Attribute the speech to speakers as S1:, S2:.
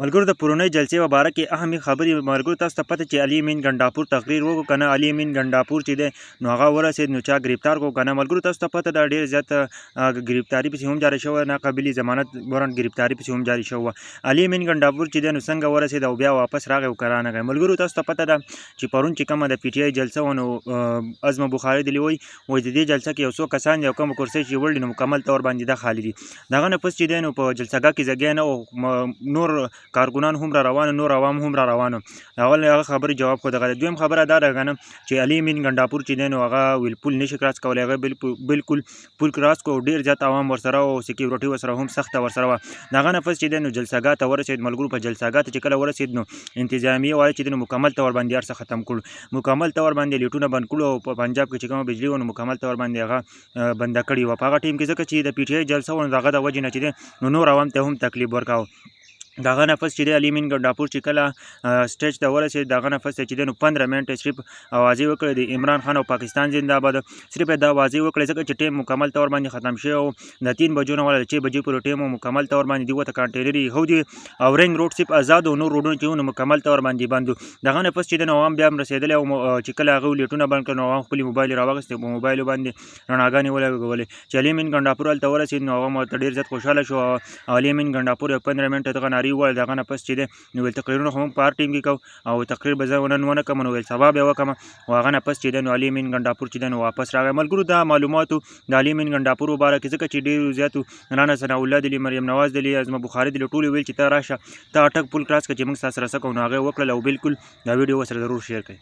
S1: ملګرو، د پرونۍ جلسې په باره کې اهمې خبرې. ملګرو، تاسو ته پته چې علي امین ګنډاپور تقریر وکړو کنه؟ علي امین ګنډاپور چې دی نو هغه ورسېد نو چا گرفتار کو کنه؟ ملګرو، تاسو ته پته ده، ډېر زیات گرفتاری پسې هم جاری شوی، ناقابل ضمانت وارنټ گرفتاری پسې هم جاری شوی. علي امین ګنډاپور چې دی نو څنګه ورسېد او بیا واپس راغی او که رانغی؟ ملګرو، تاسو ته پته ده چې پرون چې کومه د پي ټي آی جلسه وه نو عظمه بخاري دلی وایي، وایي د دې جلسه کې یو څو کسان دي او کومه کرسۍ چې وړي نو مکمل طور باندې دا خالي دي. دغه نه پس چې دی نو په جلسهګاه کې ځای نه او نور کارکنان هم را روان، نور عوام هم را روانو. اول هغه خبرې جواب خو دغه. دویم خبره دا ده کنه چې علي امین ګنډاپور چې دی نو هغه ویل پول نشي کراس کولی. هغه بالکل پول کراس کو، ډیر زیات عوام ورسره او سکیورټي ورسره هم سخته ورسره وه. دغه نه پس چې دی نو جلسهګاه ته ورسېد. ملګرو، په جلسهګاه ته چې کله ورسېد نو انتظامیه وایي چې دی نو مکمل طور باندې هر څه ختم کړو، مکمل طور باندې لیټونه بند کړو او په پنجاب کې چې کومه بجلی و نو مکمل طور باندې هغه بنده کړې وه. په هغه ټیم کې ځکه چې د پي ټي آی جلسه وه نو د هغه د وجې نه چې دی نو نور عوام ته هم تکلیف ورکاوه. دغه نه پس چې دی علي امین ګنډاپور چې کله سټیج ته ورسېد، دغه نه پس چې دی نو 15 منټه صرف اوازې وکړې د عمران خان او پاکستان زنده آباد. صرف دا اوازې وکړې ځکه چې ټیم مکمل طور باندې ختم شوی او د 3 بجو نه والا 6 بجې پورې ټیم مکمل طور باندې دی ورته کانټینري هو دی او رینګ روډ صرف آزاد او نور روډونه چې نو مکمل طور باندې بند. دغه نه پس چې دی نو عوام بیا هم رسېدلی او چې کله هغه لیټونه بند کړل نو عوام خپلې موبایل راواخیستې، په موبایل باندې رڼاګانې ولګولې. چې علي امین ګنډاپور هلته ورسېد نو هغه ورته ډېر زیات خوشحاله شو او علي امین ګنډاپور یو 15 منټه دغه نارې وویل. دغه نه پس چې دی نو ویل تقریرونه خو موږ په هر ټیم کې کوو او تقریر به زه نن ونه کوم، نو ویل سبا به وکړم. او هغه نه پس چې دی نو علي امین ګنډاپور چې دی نو واپس راغی. ملګرو، دا معلوماتو د علي امین ګنډاپور مبارک ځکه چې ډېر زیاتو رانا ثناء الله دلی، مریم نواز دلی، عظمه بخاري دلی، ټول ویل چې ته راشه، ته اټک پول کراس کړه چې موږ ستا سره څه کوو. نو هغه وکړل او بالکل دا ویډیو ورسره ضرور شیر کړئ.